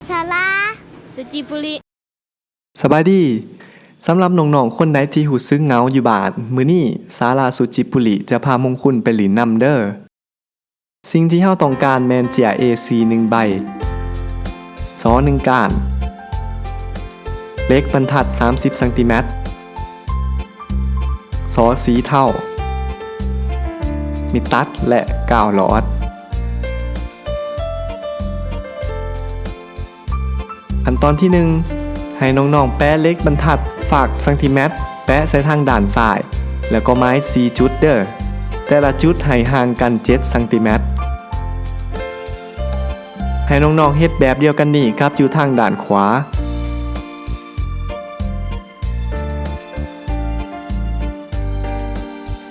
ສາລາ ສຸຈິປຸລິ. ສະບາຍດີ. ສຳລັບນ້ອງໆຄົນໃດທີ່ຮູ້ສຶກເຫງົາຢູ່ບ້ານ, ມື້ນີ້ສາລາ ສຸຈິປຸລິ ຈະພາມຸງຄຸນໄປຫຼິ້ນນຳເດີ້. ສິ່ງທີ່ເຮົາຕ້ອງການແມ່ນເຈ້ຍ ເອສີ່ ໜຶ່ງໃບ, ຊໍ ໜຶ່ງກ້ານ, ເຫຼັກບັນທັດ ສາມສິບຊັງຕີແມັດ, ຊໍສີເທົາ, ມີດຕັດ ແລະ ກາວຫຼອດ. ຂັ້ນຕອນທີໜຶ່ງ ໃຫ້ນ້ອງໆແປະເຫຼັກບັນທັດຟາກຊັງຕີແມັດ ແປະໃສ່ທາງດ້ານຊ້າຍ ແລ້ວກໍໝາຍສີ່ຈຸດເດີ້. ແຕ່ລະຈຸດໃຫ້ຫ່າງກັນເຈັດຊັງຕີແມັດ. ໃຫ້ນ້ອງໆເຮັດແບບດຽວກັນນີ້ກັບຢູ່ທາງດ້ານຂວາ.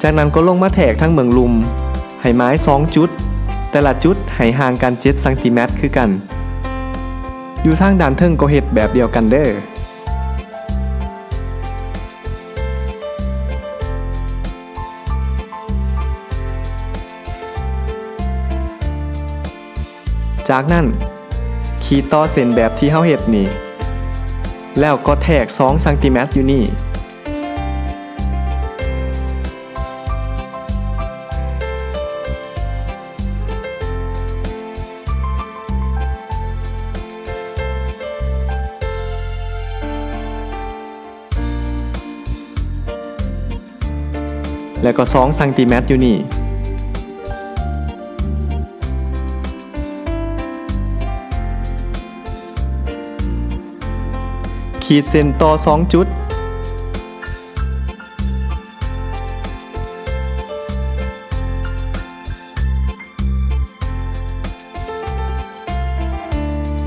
ຈາກນັ້ນກໍລົງມາແທກທາງເບື້ອງລຸ່ມ ໃຫ້ໝາຍສອງຈຸດ, ແຕ່ລະຈຸດໃຫ້ຫ່າງກັນເຈັດຊັງຕີແມັດຄືກັນ. ຢູ່ທາງດ້ານເທິງກໍເຮັດແບບດຽວກັນເດີ້. ຈາກນັ້ນ ຂີດຕໍ່ເສັ້ນແບບທີ່ເຮົາເຮັດນີ້ ແລ້ວກໍແທກສອງຊັງຕີແມັດຢູ່ນີ້. ແລ້ວກໍສອງຊັງຕີແມັດຢູ່ນີ້. ຂີດເສັ້ນຕໍ່ສອງຈຸດ.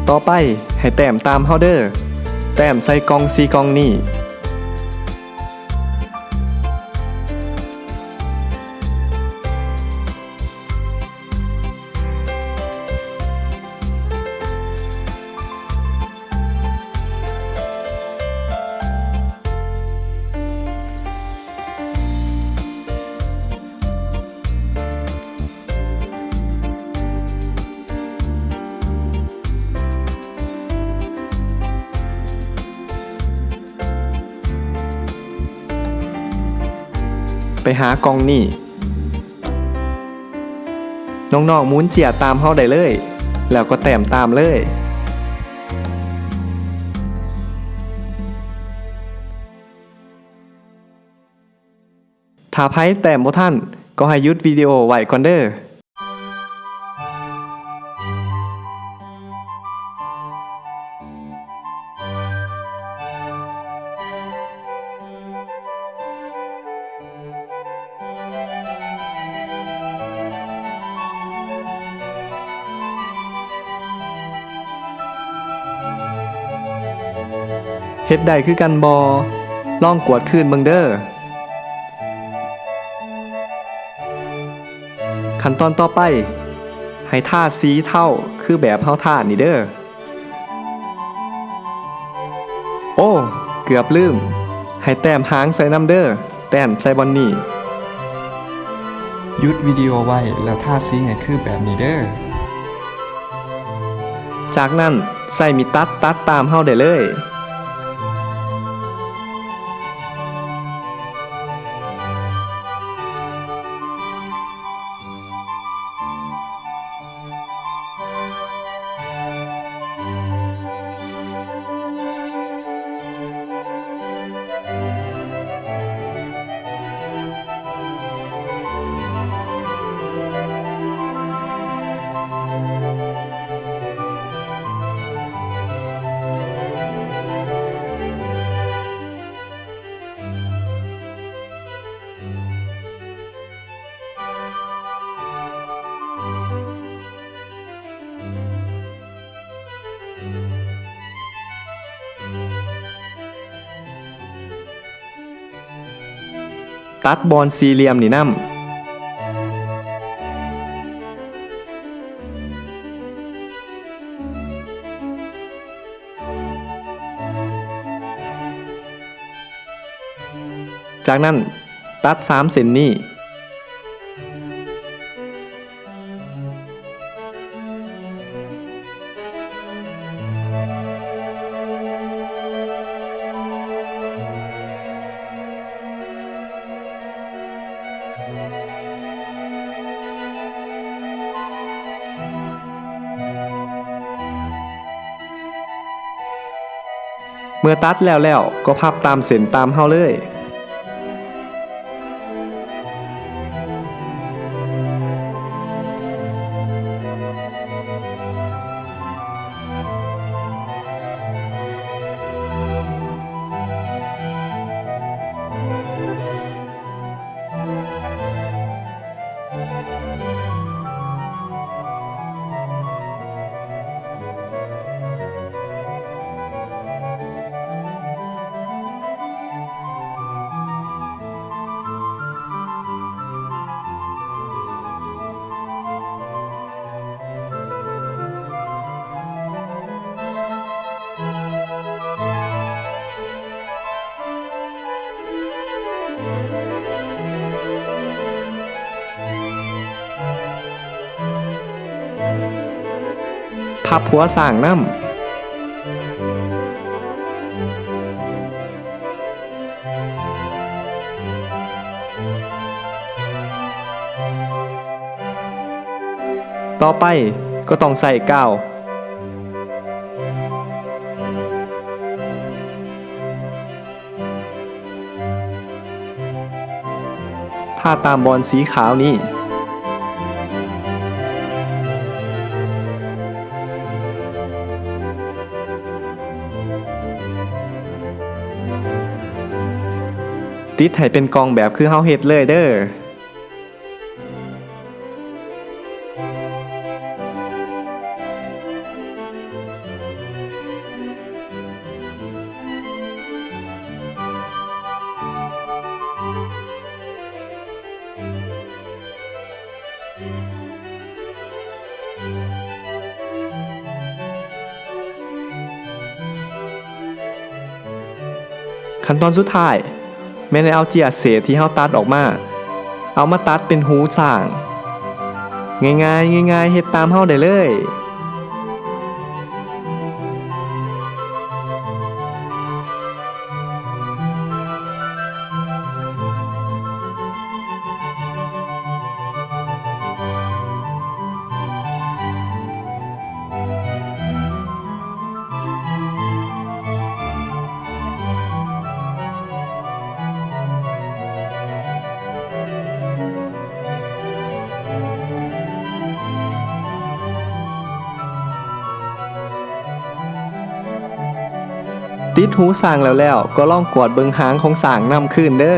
ຕໍ່ໄປໃຫ້ແຕ້ມຕາມເຮົາເດີ້. ແຕ້ມໃສ່ກ່ອງສີ່ກ່ອງນີ້. ໄປຫາກ່ອງນີ້. ນ້ອງໆໝູນເຈ້ຍຕາມເຮົາໄດ້ເລີຍ ແລ້ວກໍແຕ້ມຕາມເລີຍ. ຖ້າໃຜແຕ້ມບໍ່ທັນ ກໍໃຫ້ຢຸດວິດີໂອໄວ້ກ່ອນເດີ້. ເຮັດໄດ້ຄືກັນບໍ່? ລອງກວດຄືນເບິ່ງເດີ້. ຂັ້ນຕອນຕໍ່ໄປ, ໃຫ້ທາສີເທົາຄືແບບເຮົາທານີ້ເດີ້. ໂອ້ ເກືອບລືມ, ໃຫ້ແຕ້ມຫາງໃສ່ນຳເດີ້, ແຕ້ມໃສ່ບ່ອນນີ້. ຢຸດວິດີໂອໄວ້ແລ້ວທາສີໃຫ້ຄືແບບນີ້ເດີ້. ຈາກນັ້ນໃຊ້ມີດຕັດຕັດຕາມເຮົາໄດ້ເລີຍ. ຕັດບ່ອນສີ່ຫຼ່ຽມນີ້ນຳ. ຈາກນັ້ນ ຕັດສາມເສັ້ນນີ້. ເມື່ອຕັດແລ້ວໆ ກໍພັບຕາມເສັ້ນຕາມເຮົາເລີຍ. ພັບຫົວຊ້າງນຳ. ຕໍ່ໄປກໍຕ້ອງໃສ່ກາວ ທາຕາມບ່ອນສີຂາວນີ້ ຕິດໃຫ້ເປັນກ່ອງແບບຄືເຮົາເຮັດເລີຍເດີ້. ຂັ້ນຕອນສຸດທ້າຍ ແມ່ນໃຫ້ເອົາເຈ້ຍເສດທີ່ເຮົາຕັດອອກມາ ເອົາມາຕັດເປັນຫູຊ້າງ. ງ່າຍໆ ງ່າຍໆ ເຮັດຕາມເຮົາໄດ້ເລີຍ. ຕິດຫູຊ້າງແລ້ວໆ ກໍລອງກວດເບິ່ງຫາງຂອງຊ້າງນຳຄືນເດີ້.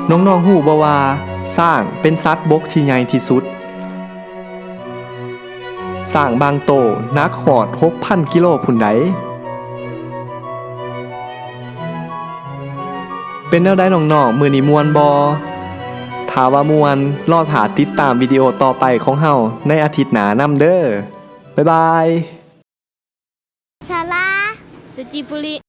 ນ້ອງໆ ຮູ້ບໍ່ວ່າຊ້າງເປັນສັດບົກທີ່ໃຫຍ່ທີ່ສຸດ? ຊ້າງບາງໂຕໜັກຮອດຫົກພັນກິໂລພຸ້ນໃດ. ເປັນແນວໃດນ້ອງໆ ມື້ນີ້ມ່ວນບໍ່? ຖ້າວ່າມ່ວນ, ລໍຖ້າຕິດຕາມວິດີໂອຕໍ່ໄປຂອງເຮົາໃນອາທິດໜ້ານຳເດີ້. ບາຍບາຍ. ສາລາ ສຸຈິປຸລິ.